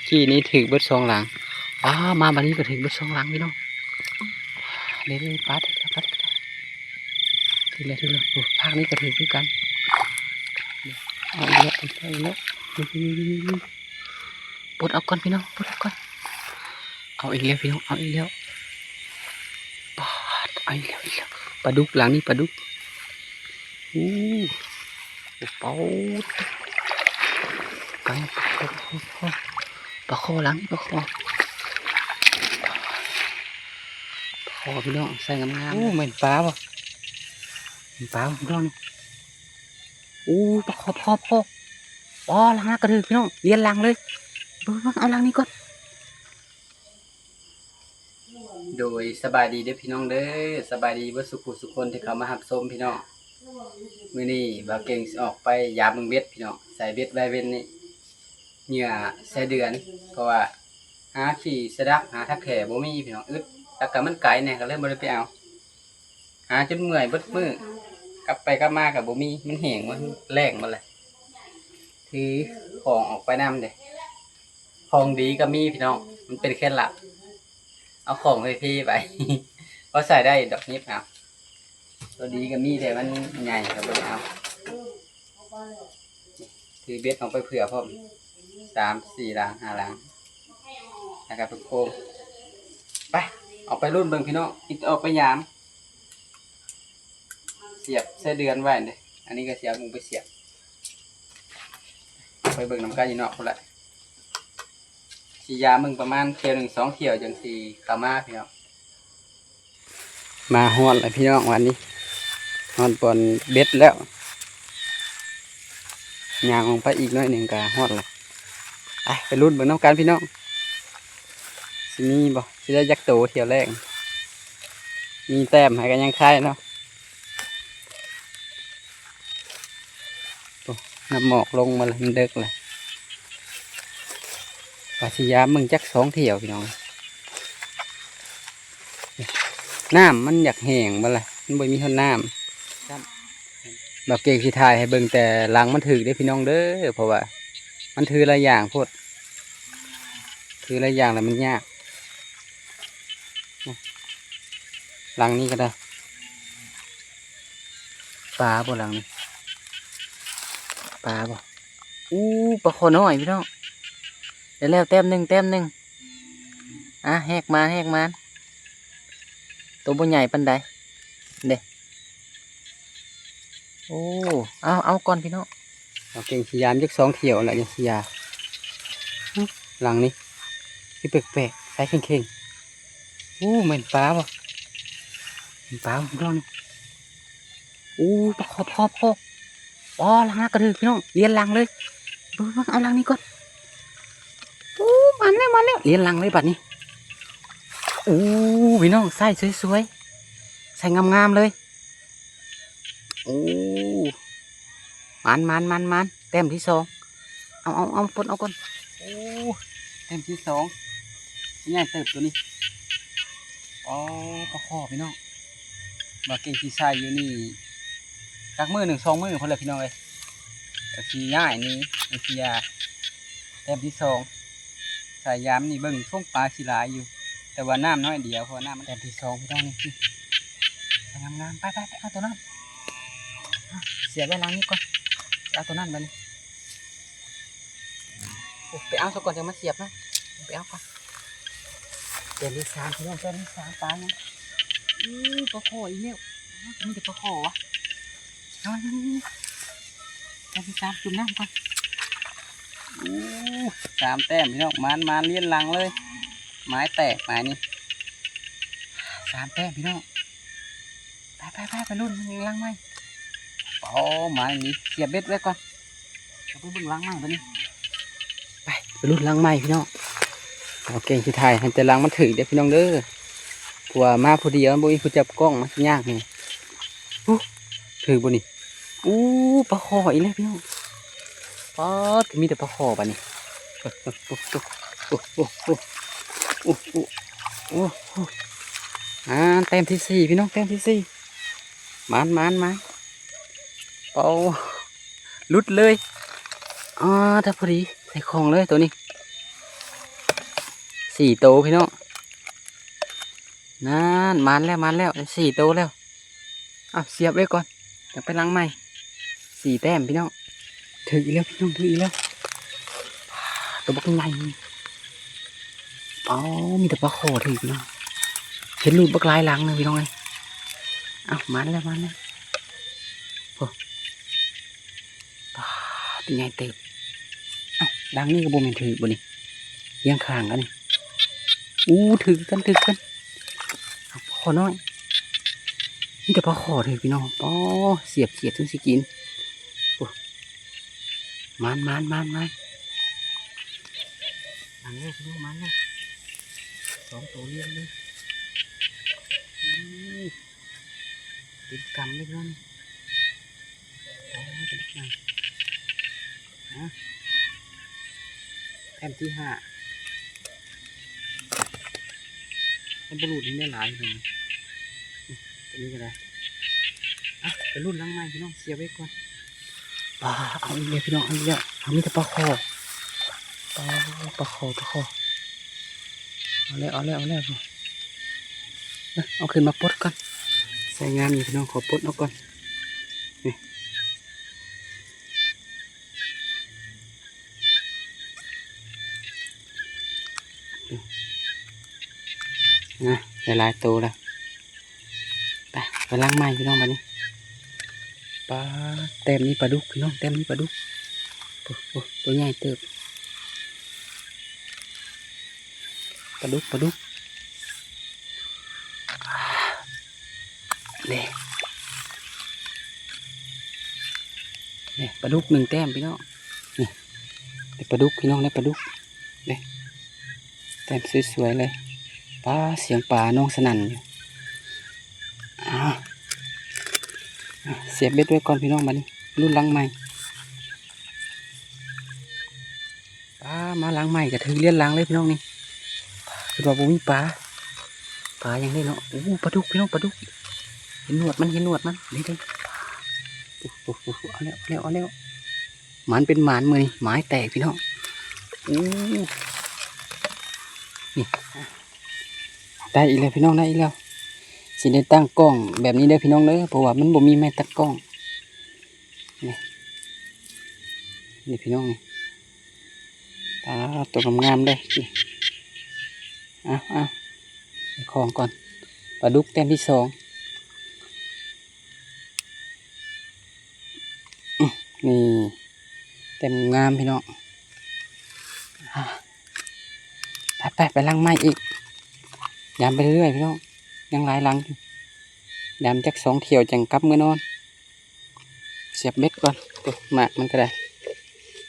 ກີ້ນີ້ຖືກເບິດສອງຫຼັງ. ອ້າ ມາບາດນີ້ກໍຖືກເບິດສອງຫຼັງພີ່ນ້ອງ. ເດ້ໆ ປາດ ຖືກແລ້ວ ປາດ ຖືກແລ້ວ ຖືກແລ້ວ. ໂອ້ ພາກນີ້ກໍຖືກຄືກັນ. ເອົາອີກແລ້ວ ເອົາອີກແລ້ວ. ປົດເອົາກ່ອນພີ່ນ້ອງ ປົດເອົາກ່ອນ. ເອົາອີກແລ້ວພີ່ນ້ອງ ເອົາອີກແລ້ວ. ປາດ ເອົາອີກແລ້ວ ອີກແລ້ວ. ປາດຸກ ຫຼັງນີ້ປາດຸກ. ໂອ້ ປາດ ປາ ປາ ປາຄໍ ຫຼັງນີ້ປາຄໍ ປາຄໍພີ່ນ້ອງ ໃສ່ງາມໆ. ໂອ້ ແມ່ນປາບໍ່? ແມ່ນປາບໍ່ພີ່ນ້ອງນີ້? ໂອ້ ປາຄໍ ປາຄໍ ປາຄໍ. ອໍ ຫຼັງນັ້ນກະຖືກພີ່ນ້ອງ ລຽນຫຼັງເລີຍ. ເບິ່ງໆ ເອົາຫຼັງນີ້ກ່ອນ. ໂດຍ ສະບາຍດີເດີພີ່ນ້ອງເດີ ສະບາຍດີເບິດສູ່ຜູ້ສູ່ຄົນທີ່ເຂົ້າມາຮັບຊົມພີ່ນ້ອງ. ມື້ນີ້ບ່າວເກັ່ງຊິອອກໄປຢາມເບິ່ງເບັດພີ່ນ້ອງ ໃສ່ເບັດໄວ້ເວັນນີ້ ເຫຍື່ອໄສ້ເດືອນ ເພາະວ່າຫາຂີ້ສະດັກ ຫາທັກແທ້ບໍ່ມີພີ່ນ້ອງ ອຶດ ແລ້ວກະມັນໄກແດ່ ກະເລີຍບໍ່ໄດ້ໄປເອົາ. ຫາຈົນເມື່ອຍເບິດມື້ ກັບໄປກັບມາກະບໍ່ມີ ມັນແຫ້ງໝົດ ແລ້ງໝົດແຫຼະ. ຖືຂອງອອກໄປນຳເດ້ ຂອງດີກໍມີພີ່ນ້ອງ ມັນເປັນເຄັດລັບ ເອົາຂອງເພໆໄປ ພໍໃຊ້ໄດ້ດອກ ຫຍິບເອົາ. ຕົວດີກໍມີ ແຕ່ມັນໃຫຍ່ກໍບໍ່ໄດ້ເອົາ. ຖືເບັດອອກໄປເຜື່ອພ້ອມ ສາມ ສີ່ ຫຼັງ ຫ້າ ຫຼັງ ແລ້ວກໍໄປໂຄມ. ໄປ ອອກໄປລຸ້ນເບິ່ງພີ່ນ້ອງ ອອກໄປຍາມ. ສຽບໃສ່ເດືອນໄວ້ເດ້ ອັນນີ້ກໍຊິເອົາມຸງໄປສຽບ. ໄປເບິ່ງນຳກັນຢູ່ນອກພຸ້ນແຫຼະ ຊິຢາມເບິ່ງປະມານຖ້ຽວໜຶ່ງສອງຖ້ຽວຈັ່ງຊິເຂົ້າມາພີ່ນ້ອງ. ມາຮອດແລ້ວພີ່ນ້ອງ ບາດນີ້ຮອດບ່ອນເບັດແລ້ວ ຍ່າງລົງໄປອີກໜ້ອຍໜຶ່ງກໍຮອດແລ້ວ. ໄປ ໄປລຸ້ນເບິ່ງນຳກັນພີ່ນ້ອງ ຊິມີບໍ່ ຊິໄດ້ຈັກໂຕຖ້ຽວແລກ ມີແຕ້ມໃຫ້ກໍຍັງໄຄເນາະ. ໂອ້ ນ້ຳໝອກລົງມາແລ້ວ ມັນເດິກແລ້ວ ວ່າຊິຢາມເບິ່ງຈັກສອງຖ້ຽວພີ່ນ້ອງ. ນ້ຳມັນຢາກແຫ້ງບໍ່ລະ ມັນບໍ່ມີຮອດນ້ຳ. ບ່າວເກັ່ງຊິຖ່າຍໃຫ້ເບິ່ງແຕ່ຫຼັງມັນຖືກເດີ້ພີ່ນ້ອງເດີ້ ເພາະວ່າມັນຖືຫຼາຍຢ່າງໂພດ ຖືຫຼາຍຢ່າງແລ້ວມັນຍາກ. ຫຼັງນີ້ກໍໄດ້ ປາບໍ່ຫຼັງນີ້ ປາບໍ່? ອູ້ ປາຄໍນ້ອຍພີ່ນ້ອງ ໄດ້ແລ້ວແຕ້ມໜຶ່ງ ແຕ້ມໜຶ່ງ. ອ່າ ແຫກມານ ແຫກມານ ໂຕບໍ່ໃຫຍ່ປານໃດເດ້. ໂອ້ ເອົາ ເອົາກ່ອນພີ່ນ້ອງ ເອົາເກັ່ງຊິຢາມຈັກສອງຖ້ຽວລະຈັ່ງຊິຢາມ. ຫຼັງນີ້ຄືແປກໆ ໃສເຄັ່ງໆ. ໂອ້ ແມ່ນປາບໍ່? ແມ່ນປາບໍ່ພີ່ນ້ອງນີ້? ໂອ້ ປາຄໍ ປາຄໍ ປາຄໍ. ອໍ ຫຼັງນັ້ນກະຖືກພີ່ນ້ອງ ລຽນຫຼັງເລີຍ. ເບິ່ງໆ ເອົາຫຼັງນີ້ກ່ອນ. ໂອ້ ມາແລ້ວ ມາແລ້ວ ລຽນຫຼັງເລີຍບາດນີ້. ໂອ້ ພີ່ນ້ອງ ໃສ່ສວຍໆ ໃສ່ງາມໆເລີຍ. ໂອ້ ມານໆໆໆ ແຕ້ມທີສອງ. ເອົາໆໆ ປົດເອົາກ່ອນ. ໂອ້ ແຕ້ມທີສອງ ໃຫຍ່ເຕີບໂຕນີ້. ອໍ ປາຄໍພີ່ນ້ອງ ບ່າວເກັ່ງຊິໃສ່ຢູ່ນີ້ຈັກມື້ໜຶ່ງສອງມື້ພຸ້ນແຫຼະພີ່ນ້ອງເອີຍ ກໍຊິຍ້າຍໜີ ເອີ ຊິຢາມ. ແຕ້ມທີສອງ ສາຍຢາມນີ້ເບິ່ງຊົງປາຊິຫຼາຍຢູ່ ແຕ່ວ່ານ້ຳນ້ອຍດຽວ ເພາະວ່ານ້ຳມັນ ແຕ້ມທີສອງພີ່ນ້ອງນີ້ ໃສ່ງາມໆ. ໄປໆ ໄປເອົາໂຕນັ້ນ ສຽບໄວ້ຫຼັງນີ້ກ່ອນ ໄປເອົາໂຕນັ້ນບາດນີ້. ໂອ້ ໄປເອົາຊະກ່ອນ ຈັ່ງມາສຽບເນາະ ໄປເອົາກ່ອນ. ແຕ້ມທີສາມພີ່ນ້ອງ ແຕ້ມທີສາມ ປາຫຍັງ? ໂອ້ ປາຄໍອີກແລ້ວ ມີແຕ່ປາຄໍຫວາ. ເອົາ ນີ້ໆ ແຕ້ມທີສາມ ຈຸ່ມນ້ຳກ່ອນ. ໂອ້ ສາມແຕ້ມພີ່ນ້ອງ ມານໆ ລຽນຫຼັງເລີຍ ໝາຍແຕກໝາຍນີ້ ສາມແຕ້ມພີ່ນ້ອງ. ໄປໆໆ ໄປລຸ້ນຫຼັງໃໝ່. ໂອ້ ມານີ້ ສຽບເບັດໄວ້ກ່ອນ ເອົາໄປເບິ່ງຫຼັງໃໝ່ບາດນີ້. ໄປ ໄປລຸ້ນຫຼັງໃໝ່ພີ່ນ້ອງ. ເອົາເກັ່ງຊິຖ່າຍໃຫ້ແຕ່ຫຼັງມັນຖືກເດີ້ພີ່ນ້ອງເດີ້ ເພາະວ່າມາຜູ້ດຽວ ມັນບໍ່ມີຜູ້ຈັບກ້ອງ ມັນຊິຍາກແຮງ. ໂອ້ ຖືກບໍ່ນີ້? ອູ້ ປາຄໍອີກແລ້ວພີ່ນ້ອງ. ປາດ ຄືມີແຕ່ປາຄໍບາດນີ້. ໂອ້ໂຫ ໂອ້ໂຫ ໂອ້ໂຫ ໂອ້ໂຫ ອ່າ ແຕ້ມທີສີ່ພີ່ນ້ອງ ແຕ້ມທີສີ່. ມານໆໆ ໂອ້ ຫຼຸດເລີຍ. ອ່າ ຖ້າພໍດີໃສ່ຂອງເລີຍໂຕນີ້. ສີ່ໂຕພີ່ນ້ອງ. ນັ້ນ ມານແລ້ວ ມານແລ້ວ ໄດ້ສີ່ໂຕແລ້ວ. ເອົາ ສຽບໄວ້ກ່ອນ ຈະໄປລັງໃໝ່. ສີ່ແຕ້ມພີ່ນ້ອງ. ຖືກອີກແລ້ວພີ່ນ້ອງ ຖືກອີກແລ້ວ ໂຕບັກໃຫຍ່. ເອົາ ມີແຕ່ປາຄໍຖືກພີ່ນ້ອງ. ເຫັນຫຼຸດບັກຫຼາຍຫຼັງໜຶ່ງພີ່ນ້ອງເອີຍ. ເອົາ ມາແລ້ວ ມາແລ້ວ. ໂອ້ ປາດ ໃຫຍ່ເຕີບ. ເອົ້າ ຫຼັງນີ້ກໍບໍ່ແມ່ນຖືກບໍ່ນີ້ ຮຽງຂ້າງກັນນີ້. ອູ້ ຖືກກັນ ຖືກກັນ. ເອົາ ປາຄໍນ້ອຍ ມີແຕ່ປາຄໍຖືກພີ່ນ້ອງ. ປໍ ສຽບຂຽດຈົນຊິກິນ. ໂອ້ ມານ ມານ ມານ ມານ. ມານແລ້ວພີ່ນ້ອງ ມານແລ້ວ ສອງໂຕລຽງເລີຍ. ອູ້ ເຕັມກຳເລີຍພີ່ນ້ອງ. ອໍ ເປັນເດັກນ້ອຍ ຮະ ແຕ້ມທີຫ້າ. ມັນບໍ່ຫຼຸດໃຫ້ໄດ້ຫຼາຍເລີຍ ຕົວນີ້ກໍໄດ້. ອ່ະ ໄປລຸ້ນຫຼັງໃໝ່ພີ່ນ້ອງ ສຽບໄວ້ກ່ອນ. ປາ ເອົາອີກແລ້ວພີ່ນ້ອງ ເອົາອີກແລ້ວ. ເອົາ ມີແຕ່ປາຄໍ ປາ ປາຄໍ ປາຄໍ. ເອົາແລ້ວ ເອົາແລ້ວ ເອົາແລ້ວ. ເອົາຂຶ້ນມາປົດກ່ອນ ໃສ່ງາມຢູ່ພີ່ນ້ອງ. ຂໍປົດອອກກ່ອນ ນີ້ ນະ ໄດ້ຫຼາຍໂຕແລ້ວ. ໄປ ໄປລັງໃໝ່ພີ່ນ້ອງບາດນີ້. ປາ ແຕ້ມນີ້ປາດຸກພີ່ນ້ອງ ແຕ້ມນີ້ປາດຸກ. ໂອ້ ໂອ້ ໂຕໃຫຍ່ເຕີບ ປາດຸກ ປາດຸກ. ເດ້ ເດ້ ປາດຸກໜຶ່ງແຕ້ມພີ່ນ້ອງ. ນີ້ ໄດ້ປາດຸກພີ່ນ້ອງ ໄດ້ປາດຸກເດ້ ແຕ້ມສວຍໆເລີຍ. ປາ ສຽງປາໜອງສະໜັ່ນຢູ່. ອ້າວ ສຽບເບັດໄວ້ກ່ອນພີ່ນ້ອງ ບາດນີ້ລຸ້ນຫຼັງໃໝ່. ປາ ມາຫຼັງໃໝ່ກໍຖືກລຽນຫຼັງເລີຍພີ່ນ້ອງນີ້. ຄິດວ່າບໍ່ມີປາ ປາຫຍັງເດ້ເນາະ. ໂອ້ ປາດຸກພີ່ນ້ອງ ປາດຸກ. ເຫັນໜວດມັນ ເຫັນໜວດມັນ ເດ້ ເດ້. ໂອ້ ໂອ້ ເອົາແລ້ວ ເອົາແລ້ວ ເອົາແລ້ວ. ໝານເປັນໝານມື້ນີ້ ໝາຍແຕກພີ່ນ້ອງ. ໂອ້ ນີ້ ໄດ້ອີກແລ້ວພີ່ນ້ອງ ໄດ້ອີກແລ້ວ. ຊິໄດ້ຕັ້ງກ້ອງແບບນີ້ເດີພີ່ນ້ອງເດີ ເພາະວ່າມັນບໍ່ມີໄມ້ຕັ້ງກ້ອງ. ນີ້ ນີ້ພີ່ນ້ອງນີ້ ປາ ໂຕງາມໆເດ້. ນີ້ ເອົາ ເອົາ ໃສ່ຂອງກ່ອນ. ປາດຸກແຕ້ມທີສອງ. ນີ້ ແຕ້ມງາມພີ່ນ້ອງ. ໄປໆ ໄປຫຼັງໃໝ່ອີກ. ຍາມໄປເລື້ອຍໆພີ່ນ້ອງ ຍັງຫຼາຍຫຼັງຢູ່. ຍາມຈັກສອງຖ້ຽວຈັ່ງກັບເມືອນອນ. ສຽບເບັດກ່ອນ. ໂອ້ ໝາກມັນກໍໄດ້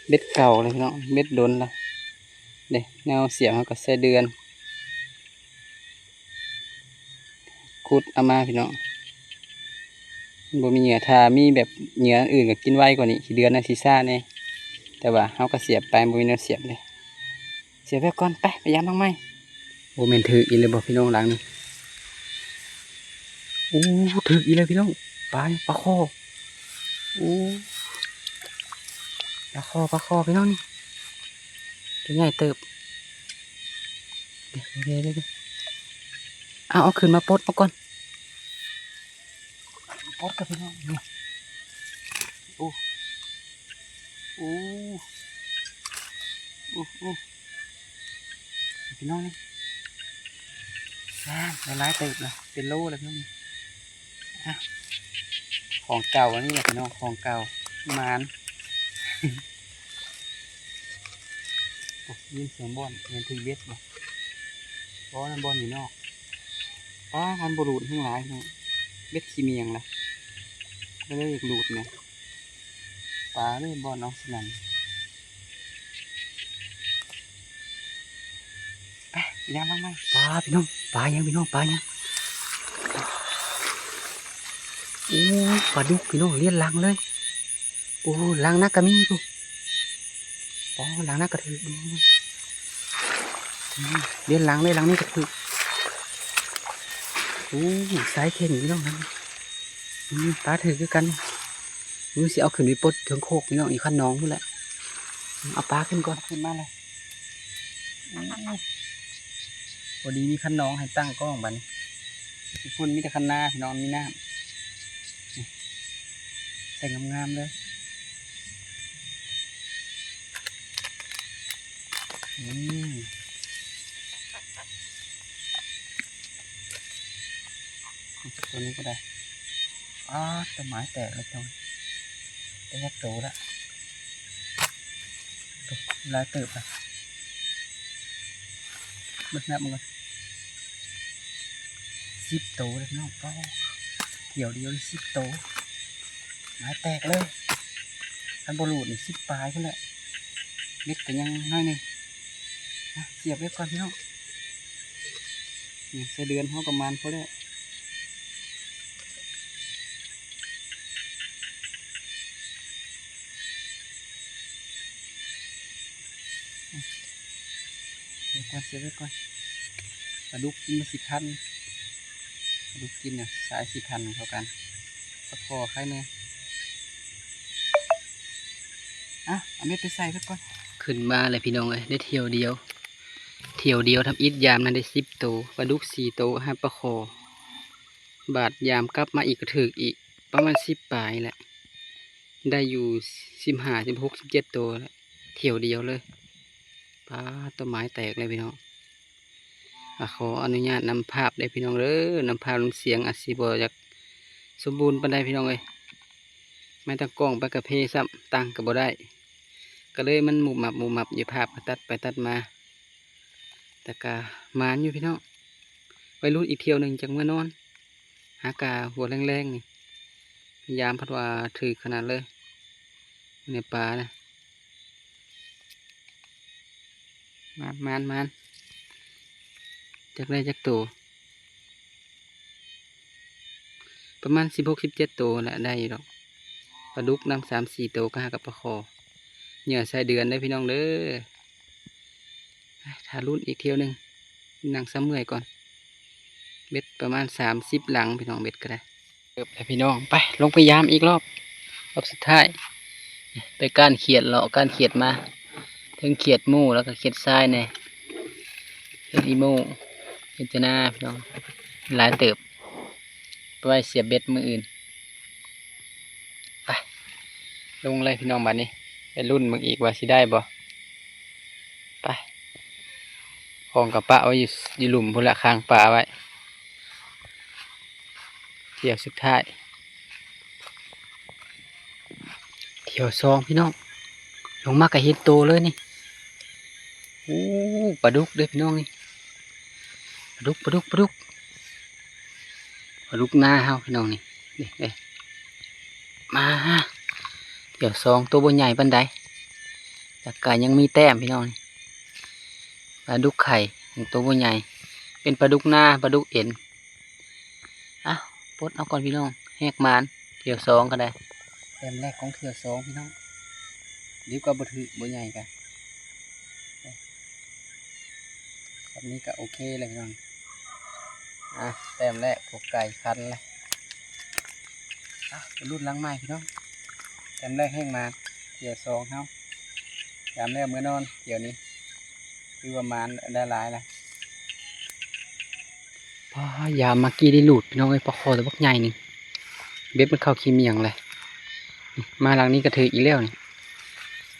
ເບັດເກົ່າເລີຍພີ່ນ້ອງ ເບັດດົນລະ. ເດ້ ແນວສຽບເຮົາກໍໃສ່ເດືອນ ຂຸດເອົາມາພີ່ນ້ອງ ມັນບໍ່ມີເຫຍື່ອ. ຖ້າມີແບບເຫຍື່ອອັນອື່ນກໍກິນໄວກວ່ານີ້ ເດືອນໜຶ່ງຊິຊ້າແດ່ ແຕ່ວ່າເຮົາກໍສຽບໄປ ບໍ່ມີແນວສຽບເດ້. ສຽບໄວ້ກ່ອນ ໄປ ໄປຢາມຫຼັງໃໝ່. ໂອ້ ແມ່ນຖືກອີກແລ້ວບໍ່ພີ່ນ້ອງຫຼັງນີ້. ໂອ້ ຖືກອີກແລ້ວພີ່ນ້ອງ ປາ ປາຄໍ. ໂອ້ ປາຄໍ ປາຄໍພີ່ນ້ອງນີ້ ໂຕໃຫຍ່ເຕີບ. ເດ້ໆໆ ເອົາ ເອົາຂຶ້ນມາປົດເອົາກ່ອນ ປົດກັນພີ່ນ້ອງ. ນີ້ ໂອ້ ໂອ້ ໂອ້ ໂອ້ ພີ່ນ້ອງນີ້ ແຊບ ຫຼາຍໆເຕີບລະ ເປັນໂລລະພີ່ນ້ອງ. ອ່ະ ຂອງເກົ່າອັນນີ້ແຫຼະພີ່ນ້ອງ ຂອງເກົ່າ ໝານ. ໂອ້ ຍິນສຽງບ່ອນ ແມ່ນຖືກເບັດບໍ່? ບໍ່ ນັ້ນບ່ອນຢູ່ນອກ. ປ້າ ຄັນບໍ່ຫຼູດແຮງຫຼາຍເນາະ ເບັດຂີ້ໝ້ຽງລະ ກໍເລີຍຢາກຫຼູດແຫຼະ. ປາເລີຍ ບ່ອນນ້ອງສະໜັ່ນ. ໄປ ຍ່າງຫຼັງໃໝ່. ປາພີ່ນ້ອງ ປາຫຍັງພີ່ນ້ອງ ປາຫຍັງ? ໂອ້ ປາດຸກພີ່ນ້ອງ ລຽນຫຼັງເລີຍ. ໂອ້ ຫຼັງໜ້າກະມີພຸ້ນ. ປາ ຫຼັງໜ້າກະຖືກ ລຽນຫຼັງເລີຍ ຫຼັງນີ້ກະຖືກ. ໂອ້ ສາຍເຄັ່ງພີ່ນ້ອງ ນີ້ ປາຖືກຄືກັນ. ມື້ຊິເອົາຂຶ້ນໄປປົດເທິງໂຄກພີ່ນ້ອງ ຢູ່ຄັນໜອງພຸ້ນແຫຼະ. ເອົາປາຂຶ້ນກ່ອນ ຂຶ້ນມາແລ້ວ. ໂອ້ ພໍດີມີຄັນໜອງໃຫ້ຕັ້ງກ້ອງບັດນີ້. ຢູ່ພຸ້ນມີແຕ່ຄັນນາພີ່ນ້ອງ ມີນ້ຳ ນີ້ ໃສ່ງາມໆເລີຍ. ອືມ ຕົວນີ້ກໍໄດ້. ປາດ ຕົ້ນໄມ້ແຕກແລ້ວພີ່ນ້ອງ ໄດ້ຈັກໂຕລະ? ໂອ້ ຫຼາຍເຕີບລະ ເບິ່ງນັບມັນກ່ອນ ສິບໂຕເດ້ພີ່ນ້ອງ. ປ້າ ຖ້ຽວດຽວນີ້ສິບໂຕ ໄມ້ແຕກເລີຍ. ຄັນບໍ່ຫຼູດນີ້ສິບປາຍພຸ້ນແຫຼະ. ເບັດກໍຍັງໜ້ອຍໜຶ່ງ ອະ ສຽບເບັດກ່ອນພີ່ນ້ອງ. ນີ້ ໄສ້ເດືອນເຮົາກໍໝານພໍແລ້ວ. ເກັບໄວ້ກ່ອນ ເກັບໄວ້ກ່ອນ. ປາດຸກກິນມັນຊິຄັນ ປາດຸກກິນນະ ສາຍຊິຄັນເຂົ້າກັນ. ປາຄໍ່ໄຄແດ່. ອະ ເອົາເບັດໄປໃສ່ເບິດກ່ອນ. ຂຶ້ນມາແລ້ວພີ່ນ້ອງເອີຍ ໄດ້ຖ້ຽວດຽວ ຖ້ຽວດຽວທຳອິດ ຍາມນັ້ນໄດ້ສິບໂຕ ປາດຸກສີ່ໂຕ ຫາປາຄໍ່. ບາດຍາມກັບມາອີກກໍຖືກອີກ ປະມານສິບປາຍແຫຼະ ໄດ້ຢູ່ສິບຫ້າ ສິບຫົກ ສິບເຈັດໂຕແຫຼະ ຖ້ຽວດຽວເລີຍ. ປາດ ຕົ້ນໄມ້ແຕກເລີຍພີ່ນ້ອງ. ອາ ຂໍອະນຸຍາດນຳພາບເດີພີ່ນ້ອງເດີ ນຳພາບນຳສຽງອາດຊິບໍ່ຢາກສົມບູນປານໃດພີ່ນ້ອງເອີຍ. ໄມ້ຕັ້ງກ້ອງໄປກະເພຊ້ຳ ຕັ້ງກໍບໍ່ໄດ້ ກໍເລີຍມັນໝຸບໝັບໝຸບໝັບຢູ່ ພາບກໍຕັດໄປຕັດມາ. ແຕ່ກະໝານຢູ່ພີ່ນ້ອງ ໄວ້ລຸ້ນອີກຖ້ຽວໜຶ່ງຈັ່ງເມືອນອນ. ຫາກະຫົວແລງໆນີ້ ຍາມພັດວ່າຖືກຂະໜາດເລີຍ ເນື້ອປານະ. ມານ ມານ ມານ ຈັກໄດ້ຈັກໂຕ ປະມານສິບຫົກ ສິບເຈັດໂຕແຫຼະ ໄດ້ຢູ່ດອກ. ປາດຸກນຳສາມສີ່ໂຕ ກໍຫາກັບປາຄໍ່. ເຫຍື່ອໄສ້ເດືອນເດີພີ່ນ້ອງເດີ. ຖ້າລຸ້ນອີກຖ້ຽວໜຶ່ງ ນັ່ງຊະເມື່ອຍກ່ອນ. ເບັດປະມານສາມສິບຫຼັງພີ່ນ້ອງ ເບັດກໍໄດ້. ເຕີບແລ້ວພີ່ນ້ອງ ໄປ ລົງໄປຢາມອີກລອບ ລອບສຸດທ້າຍ. ໄປກ້ານຂຽດ ເລາະກ້ານຂຽດມາ ເຖິງຂຽດໝູ່ ແລ້ວກໍຂຽດຊາຍແດ່ ຂຽດອີໂມ່ ຂຽດຈະນາພີ່ນ້ອງ ຫຼາຍເຕີບ ໄປໄວ້ສຽບເບັດມື້ອື່ນ. ໄປ ລົງເລີຍພີ່ນ້ອງ ບາດນີ້ໄປລຸ້ນເບິ່ງອີກວ່າຊິໄດ້ບໍ່. ໄປ ຂອງກໍປະໄວ້ຢູ່ ຢູ່ລຸ່ມພຸ້ນລະ ຄ້າງປາໄວ້. ຖ້ຽວສຸດທ້າຍ ຖ້ຽວສອງພີ່ນ້ອງ ລົງມາກໍເຫັນໂຕເລີຍນີ້. ໂອ້ ປາດຸກເດ້ພີ່ນ້ອງນີ້ ປາດຸກ ປາດຸກ ປາດຸກ ປາດຸກນາເຮົາພີ່ນ້ອງນີ້. ນີ້ ນີ້ ມາ ຖ້ຽວສອງ ໂຕບໍ່ໃຫຍ່ປານໃດ ແຕ່ກໍຍັງມີແຕ້ມພີ່ນ້ອງນີ້. ປາດຸກໄຂ່ ໂຕບໍ່ໃຫຍ່ ເປັນປາດຸກນາ ປາດຸກເອັນ. ເອົ້າ ປົດເອົາກ່ອນພີ່ນ້ອງ ແຮກໝານ ຖ້ຽວສອງກໍໄດ້. ແຕ້ມແລກຂອງຖ້ຽວສອງພີ່ນ້ອງ ດີກວ່າບໍ່ຖືກ ບໍ່ໃຫຍ່ກະ ແບບນີ້ກໍໂອເຄແລ້ວພີ່ນ້ອງ. ອ່ະ ແຕ້ມແລກ ພວກໄກ່ຄັນແລ້ວ. ອ່ະ ໄປລຸ້ນຫຼັງໃໝ່ພີ່ນ້ອງ ແຕ້ມແລກແຮກໝານ ຖ້ຽວສອງເຮົາ ຍາມແລ້ວເມືອນອນ. ດຽວນີ້ຖືວ່າໝານໄດ້ຫຼາຍແລ້ວ. ປ້າ ຍາມມາກີ້ໄດ້ຫຼູດພີ່ນ້ອງເອີຍ ປາຄໍ່ຕົວບັກໃຫຍ່ໜຶ່ງ ເບັດມັນເຂົ້າຂີ້ໝ້ຽງແຫຼະ. ນີ້ ມາຫຼັງນີ້ກໍຖືກອີກແລ້ວນີ້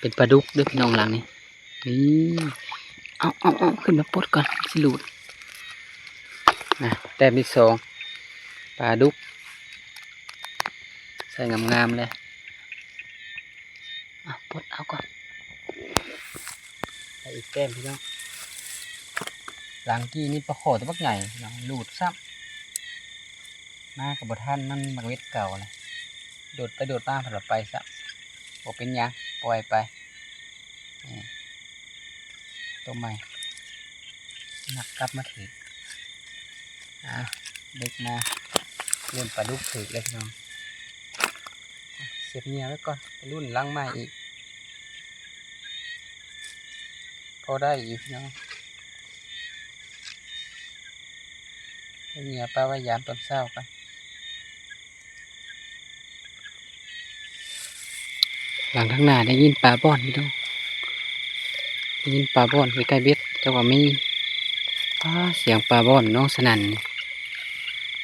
ເປັນປາດຸກເດີພີ່ນ້ອງຫຼັງນີ້. ນີ້ ເອົາ ເອົາ ເອົາ ຂຶ້ນມາປົດກ່ອນ ຊິຫຼູດນະ. ແຕ້ມທີສອງ ປາດຸກ ໃສ່ງາມໆເລີຍ. ອ່ະ ປົດເອົາກ່ອນ ໄດ້ອີກແຕ້ມພີ່ນ້ອງ. ຫຼັງກີ້ນີ້ປາຄໍ່ຕົວບັກໃຫຍ່ພີ່ນ້ອງ ຫຼູດຊ້ຳ ມາກໍບໍ່ທັນ ມັນມັກເວັດເກົ່ານະ ໂດດໄປໂດດມາ ພັດວ່າໄປຊ້ຳ. ບໍ່ເປັນຫຍັງ ປ່ອຍໄປ. ນີ້ ຕົວໃໝ່ ມັກກັບມາຖືກ. ອ່າ ເດັກມາ ເລີ່ມປາດຸກຖືກແລ້ວພີ່ນ້ອງ. ສຽບເຫຍື່ອໄວ້ກ່ອນ ໄປລຸ້ນຫຼັງໃໝ່ອີກ. ພໍໄດ້ຢູ່ພີ່ນ້ອງ ເຫຍື່ອປະໄວ້ຍາມຕອນເຊົ້າກ່ອນ. ຫຼັງທາງໜ້າໄດ້ຍິນປາບ່ອນພີ່ນ້ອງ ໄດ້ຍິນປາບ່ອນໃກ້ໆເບັດ ຈັກວ່າມີ ອ້າ ສຽງປາບ່ອນນ້ອງສະໜັ່ນ.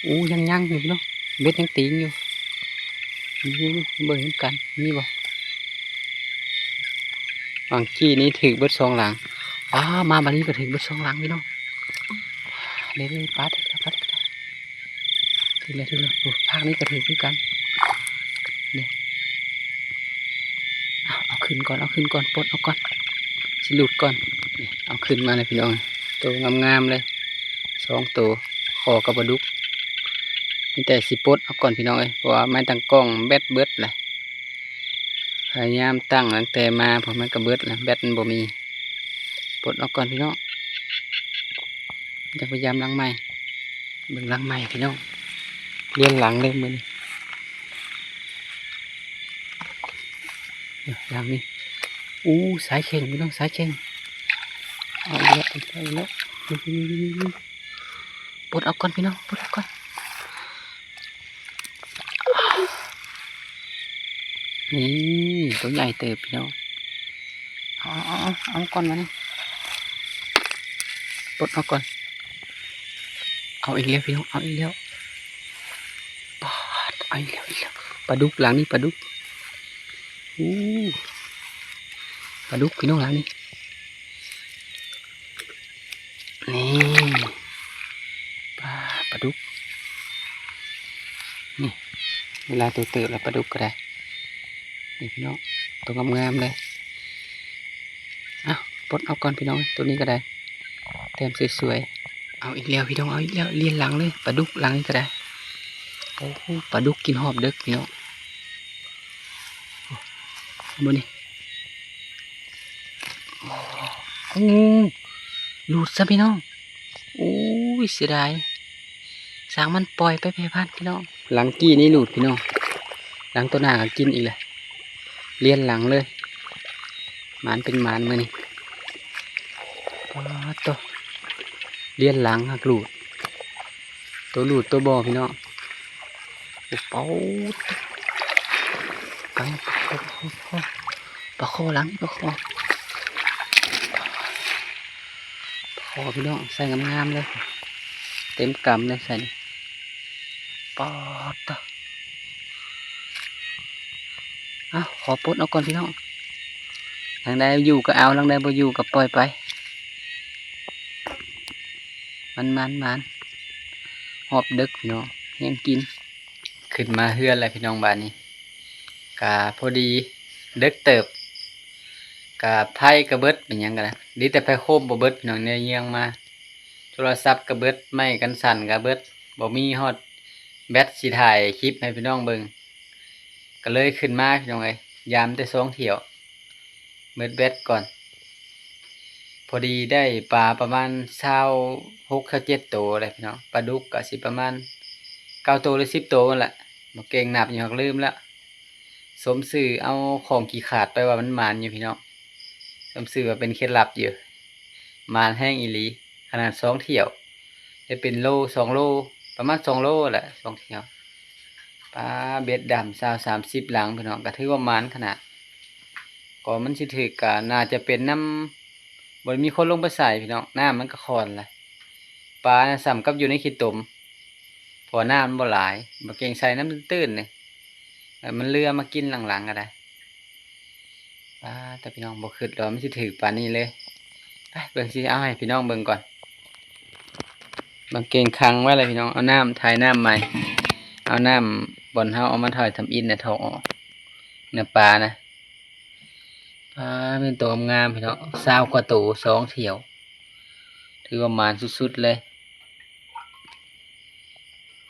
ໂອ້ ຍັງໆຢູ່ເນາະ ເບັດຍັງຕີງຢູ່. ເບິ່ງນຳກັນ ມີບໍ່? ຫວ່າງກີ້ນີ້ຖືກເບິດສອງຫຼັງ. ອ້າ ມາບາດນີ້ກໍຖືກເບິດສອງຫຼັງພີ່ນ້ອງ. ເດ້ໆ ປາດ ປາດ ຖືກແລ້ວ ຖືກແລ້ວ. ໂອ້ ພາກນີ້ກໍຖືກຄືກັນ. ນີ້ ເອົາ ເອົາຂຶ້ນກ່ອນ ເອົາຂຶ້ນກ່ອນ ປົດອອກກ່ອນ ຊິຫຼຸດກ່ອນ. ນີ້ ເອົາຂຶ້ນມາແລ້ວພີ່ນ້ອງ ໂຕງາມໆເລີຍ ສອງໂຕ ຂໍກັບປາດຸກ. ມີແຕ່ຊິປົດອອກກ່ອນພີ່ນ້ອງເອີຍ ເພາະວ່າໄມ້ຕັ້ງກ້ອງແບັດເບິດແຫຼະ. ພະຍາຍາມຕັ້ງຕັ້ງແຕ່ມາ ເພາະມັນກໍເບິດແລ້ວ ແບັດມັນບໍ່ມີ. ປົດອອກກ່ອນພີ່ນ້ອງ ຈະພະຍາຍາມຫຼັງໃໝ່. ເບິ່ງຫຼັງໃໝ່ພີ່ນ້ອງ ລຽນຫຼັງເລີຍມື້ນີ້. ຫຼັງນີ້ ໂອ້ ສາຍເຄັ່ງພີ່ນ້ອງ ສາຍເຄັ່ງ. ເອົາອີກແລ້ວ ເອົາອີກແລ້ວ ປົດອອກກ່ອນພີ່ນ້ອງ ປົດອອກກ່ອນ. ນີ້ ໂຕໃຫຍ່ເຕີບພີ່ນ້ອງ. ເອົາ ເອົາ ເອົາ ເອົາກ່ອນບາດນີ້ ປົດອອກກ່ອນ. ເອົາອີກແລ້ວພີ່ນ້ອງ ເອົາອີກແລ້ວ. ປາດ ເອົາອີກແລ້ວ ອີກແລ້ວ. ປາດຸກຫຼັງນີ້ ປາດຸກ. ໂອ້ ປາດຸກພີ່ນ້ອງຫຼັງນີ້. ນີ້ ປາ ປາດຸກ. ນີ້ ເວລາໂຕເຕີບແລ້ວ ປາດຸກກໍໄດ້. ນີ້ພີ່ນ້ອງ ໂຕງາມໆເລີຍ. ເອົາ ປົດອອກກ່ອນພີ່ນ້ອງ ໂຕນີ້ກໍໄດ້ ແຕ້ມສວຍໆ. ເອົາອີກແລ້ວພີ່ນ້ອງ ເອົາອີກແລ້ວ ລຽນຫຼັງເລີຍ ປາດຸກຫຼັງນີ້ກໍໄດ້. ໂອ້ໂຫ ປາດຸກກິນຮອບເດິກພີ່ນ້ອງ. ເບິ່ງນີ້ ໂອ້ ຫຼຸດຊະພີ່ນ້ອງ. ໂອ້ຍ ເສຍດາຍ ຊ່າງມັນ ປ່ອຍໄປແຜ່ພັນພີ່ນ້ອງ. ຫຼັງກີ້ນີ້ຫຼຸດພີ່ນ້ອງ ຫຼັງໂຕໜ້າກໍກິນອີກແຫຼະ ລຽນຫຼັງເລີຍ. ໝານເປັນໝານມື້ນີ້ ປາດໂທ້ ລຽນຫຼັງຫາກຫຼຸດ ໂຕຫຼຸດໂຕບໍ່ພີ່ນ້ອງ. ໂອ້ໂຫ ປາ ປາ ປາຄໍ່ຫຼັງ ປາຄໍ່ ປາຄໍ່ພີ່ນ້ອງ ໃສ່ງາມໆເລີຍ ເຕັມກຳເລີຍໃສ່ນີ້. ປາດໂທ້ ເອົາ ຂໍປົດອອກກ່ອນພີ່ນ້ອງ ຫຼັງໃດຢູ່ກໍເອົາ ຫຼັງໃດບໍ່ຢູ່ກໍປ່ອຍໄປ. ມັນ ມັນ ມັນ ຮອບເດິກພີ່ນ້ອງ ແຮງກິນ. ຂຶ້ນມາເຮືອນແລ້ວພີ່ນ້ອງ ບາດນີ້ກະພໍດີເດິກເຕີບ ກະໄຟກະເບິດ ເປັນຫຍັງກະໄດ້ ດີແຕ່ໄຟໂຄມບໍ່ເບິດພີ່ນ້ອງ ແນວເຍືອງມາ ໂທລະສັບກະເບິດ ໄມ້ກັນສັ່ນກະເບິດ ບໍ່ມີຮອດແບັດຊິຖ່າຍຄລິບໃຫ້ພີ່ນ້ອງເບິ່ງ ກະເລີຍຂຶ້ນມາພີ່ນ້ອງເອີຍ ຢາມແຕ່ສອງຖ້ຽວ ເບິດແບັດກ່ອນ. ພໍດີໄດ້ປາປະມານຊາວຫົກ ຊາວເຈັດໂຕແຫຼະພີ່ນ້ອງ ປາດຸກກະຊິປະມານເກົ້າໂຕ ຫຼື ສິບໂຕຫັ້ນແຫຼະ ບໍ່ເກັ່ງນັບຢູ່ ຫາກລືມແລ້ວ. ສົມຊື່ເອົາຂອງຂີ້ຂາດໄປວ່າມັນໝານຢູ່ພີ່ນ້ອງ ສົມຊື່ວ່າເປັນເຄັດລັບຢູ່ ໝານແຮງອີ່ຫຼີ ຂະໜາດສອງຖ້ຽວ ໄດ້ເປັນໂລ ສອງໂລ ປະມານສອງໂລແຫຼະ ສອງຖ້ຽວ. ປາ ເບັດດຳຊາວ ສາມສິບຫຼັງພີ່ນ້ອງ ກະຖືວ່າໝານຂະໜາດ ກໍມັນຊິຖືກ ກະໜ້າຈະເປັນນຳ ບໍ່ໄດ້ມີຄົນລົງໄປໃສ່ພີ່ນ້ອງ ນ້ຳມັນກະຂອນແຫຼະ. ປານະສ່ຳກັບຢູ່ໃນຂີ້ຕົມ ເພາະວ່ານ້ຳມັນບໍ່ຫຼາຍ ບໍ່ເກັ່ງໃສ່ນ້ຳຕື້ນໆນີ້ ແລ້ວມັນເຫຼືອມາກິນຫຼັງໆກໍໄດ້. ປາ ແຕ່ພີ່ນ້ອງບໍ່ຄິດວ່າມັນຊິຖືກປານນີ້ເລີຍ. ໄປເບິ່ງ ຊິເອົາໃຫ້ພີ່ນ້ອງເບິ່ງກ່ອນ ບາງເກັ່ງຂັງໄວ້ແລ້ວພີ່ນ້ອງ ເອົານ້ຳ ຖ່າຍນ້ຳໃໝ່ ເອົານ້ຳບ່ອນເຮົາເອົາມາຖ່າຍທຳອິດນະ ຖອກອອກ ເນື້ອປານະ. ປາ ເປັນໂຕງາມໆ ພີ່ນ້ອງ ຊາວກວ່າໂຕ ສອງຖ້ຽວ ຖືວ່າໝານສຸດໆເລີຍ.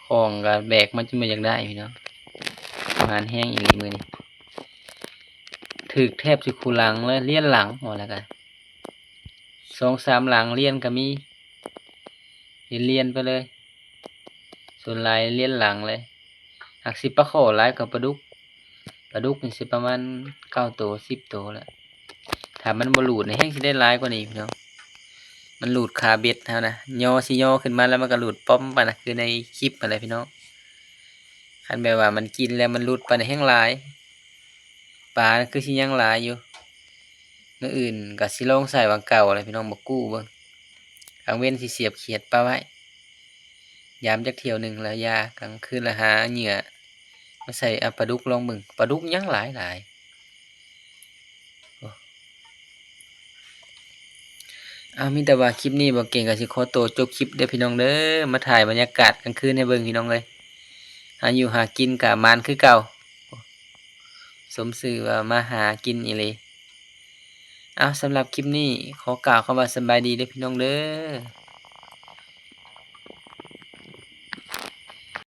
ຂອງກໍແບກມາຈົນບໍ່ຢາກໄດ້ພີ່ນ້ອງ ໝານແຮງອີ່ຫຼີມື້ນີ້ ຖືກແທບຊິຄູ່ຫຼັງເລີຍ ລຽນຫຼັງ ເວົ້າແລ້ວກໍສອງສາມຫຼັງລຽນກໍມີ ລຽນໆໄປເລີຍ ສ່ວນຫຼາຍລຽນຫຼັງເລີຍ. ຫາກຊິປາຄໍ່ຫຼາຍກວ່າປາດຸກ ປາດຸກນີ້ຊິປະມານເກົ້າໂຕ ສິບໂຕແຫຼະ. ຖ້າມັນບໍ່ຫຼຸດນີ້ແຮງຊິໄດ້ຫຼາຍກວ່ານີ້ພີ່ນ້ອງ ມັນຫຼຸດຄາເບັດເຮົານະ ຍໍ ຊິຍໍຂຶ້ນມາແລ້ວມັນກໍຫຼຸດປ້ອມໄປນະ ຄືໃນຄລິບຫັ້ນແຫຼະພີ່ນ້ອງ. ຄັນແບບວ່າມັນກິນແລ້ວມັນຫຼຸດໄປນີ້ແຮງຫຼາຍ ປາຄືຊິຍັງຫຼາຍຢູ່. ມື້ອື່ນກໍຊິລອງໃສ່ຫວ່າງເກົ່າແຫຼະພີ່ນ້ອງ ບໍ່ກູ້ເບິ່ງ. ກາງເວັນຊິສຽບຂຽດປະໄວ້ ຍາມຈັກຖ້ຽວໜຶ່ງລະຢ່າ ກາງຄືນລະຫາເຫຍື່ອມາໃສ່ ເອົາປາດຸກລອງເບິ່ງ ປາດຸກຍັງຫຼາຍໆ. ເອົາ ມີແຕ່ວ່າຄລິບນີ້ບໍ່ເກັ່ງກໍຊິຂໍໂຕຈົບຄລິບເດີພີ່ນ້ອງເດີ ມາຖ່າຍບັນຍາກາດກາງຄືນໃຫ້ເບິ່ງພີ່ນ້ອງເອີຍ. ຫາຢູ່ຫາກິນກະໝານຄືເກົ່າ ສົມຊື່ວ່າມາຫາກິນອີ່ຫຼີ. ເອົາ ສຳລັບຄລິບນີ້ຂໍກ່າວຄຳວ່າສະບາຍດີເດີພີ່ນ້ອງເດີ.